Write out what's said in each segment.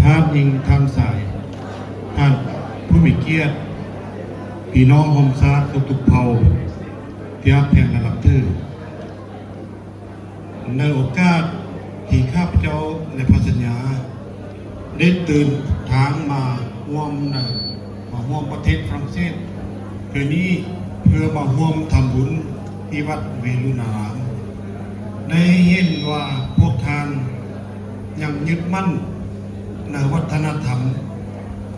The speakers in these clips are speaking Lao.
ທ່ານຍິງ ທ່ານຊາຍ, ທ່ານຜູ້ມີກຽດ, ພີ່ນ້ອງຮ່ວມຊາດທຸກໆເຜົ່າທີ່ຮັກແພງ ແລະ ນັບຖື. ໃນໂອກາດທີ່ຂ້າພະເຈົ້າ ແລະ ພະສັນຍາ ໄດ້ເດີນທາງມາຮ່ວມໃນ ມາຮ່ວມປະເທດຝຣັ່ງເສດເທື່ອນີ້ ເພື່ອມາຮ່ວມທຳບຸນທີ່ວັດເວລຸນາລາມ, ໄດ້ເຫັນວ່າພວກທ່ານຍັງຍຶດໝັ້ນໃນວັດທະນະທຳ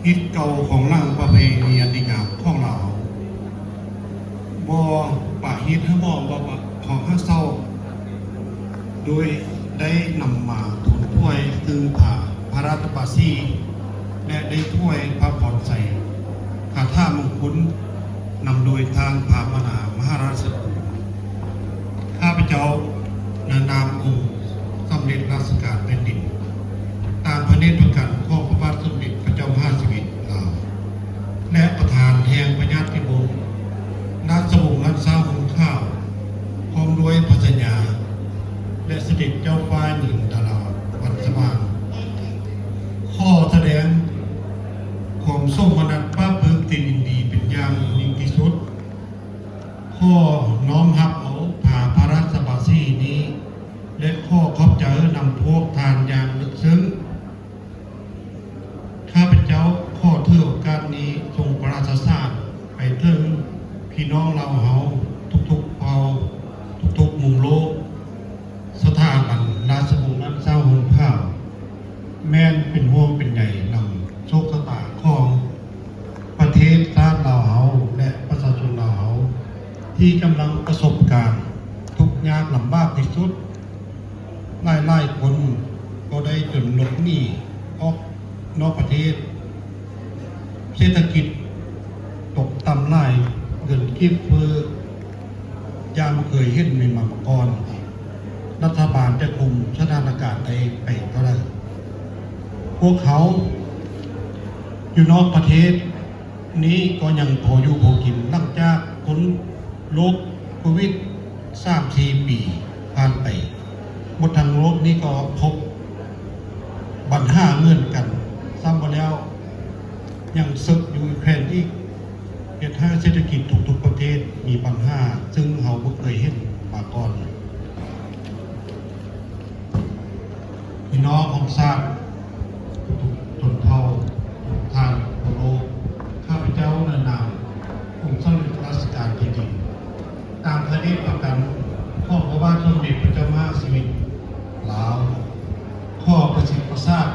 ຮີດເກົ່າຂອງຫຼັງປະເພນີອັນດີງາມຂອງລາວ, ບໍ່ປະຮີດຫາໝອງ ບໍ່ປະຄອງຫາເສົ້າ, ໂດຍໄດ້ນຳມາທູນຖວາຍເຊິ່ງພະ ພະລາຊະບາສີ ແລະ ໄດ້ຖວາຍພະພອນໄຊ ຄາຖາມົງຄຸນ ນຳໂດຍທ່ານພາມະນາມະຫາລາຊະກຸ ຂ້າພະເຈົ້າ ໃນນາມອົງສຳເລັດລາຊະການແຜ່ນດິນ ຕາມພະເນຕຣະກັນຂອງພະບາດສົມເດັດພະເຈົ້າມະຫາຊີວິດລາວ ແລະ ປະທານແຫ່ງພະຍາດຕິວົງ ລາຊະວົງລ້ານຊ້າງຫົ່ມຂາວ ພ້ອມດ້ວຍພະສັນຍາ ແລະ ສະເດັດເຈົ້າຟ້າຍິງດາລາວັນສະຫວ່າງ ຂໍສະແດງຄວາມໂສມະນັດປາບປຶ້ມຕີນຍິນດີເປັນຢ່າງຍິ່ງທີ່ສຸດ. ຂໍນ້ອມຮັບເອົາພາ ພະລາຊະບາສີນີ້ ແລະ ຂໍຂອບໃຈນຳພວກທ່ານຢ່າງເລິກເຊິ່ງ. ຂ້າພະເຈົ້າຂໍຖືໂອກາດນີ້ສົ່ງພະລາຊະສານໄປເຖິງພີ່ນ້ອງລາວເຮົາທຸກໆເຜົ່າ, ທຸກໆມຸມໂລກ, ສະຖາບັນລາຊະວົງລ້ານຊ້າງຫົ່ມຂາວ ແມ່ນເປັນຫ່ວງເປັນໃຍນຳໂຊກຊະຕາຂອງປະເທດຊາດລາວເຮົາ ແລະ ປະຊາຊົນລາວເຮົາ ທີ່ກຳລັງປະສົບການທຸກຍາກລຳບາກທີ່ສຸດ. ຫຼາຍໆຄົນກໍໄດ້ຈົນຫຼົບໜີອອກນອກປະເທດ, ເສດຖະກິດຕົກຕ່ຳຫຼາຍ, ເງິນກີບເຟີ້ຢ່າງບໍ່ເຄີຍເຫັນມາກ່ອນ. ລັດຖະບານຈະຄຸມສະຖານະການໄດ້ໄປເທົ່າໃດ? ພວກເຮົາຢູ່ນອກປະເທດນີ້ກໍຍັງພໍຢູ່ພໍກິນ ຫຼັງຈາກພົ້ນໂລກໂຄວິດສາມສີ່ປີຜ່ານໄປ. ໝົດທັງໂລກນີ້ກໍພົບບັນຫາເໝືອນກັນ, ຊ້ຳບໍ່ແລ້ວຍັງເສິກຢູ່ອີກແຜ່ນອີກ, ເຮັດໃຫ້ເສດຖະກິດທຸກໆປະເທດມີບັນຫາ ຊຶ່ງເຮົາບໍ່ເຄີຍເຫັນມາກ່ອນ. ພີ່ນ້ອງຂອງຊາດທຸກໆຊົນເຜົ່າ, ທຸກທ່ານທົ່ວໂລກ, ຂ້າພະເຈົ້າໃນນາມອົງສຳເລັດລາຊະການແຜ່ນດິນ ຕາມພະເດດພະກັນຂອງພະບາດສົມເດັດພະເຈົ້າມະຫາຊີວິດລາວ, ຂໍປະສິດປະສານ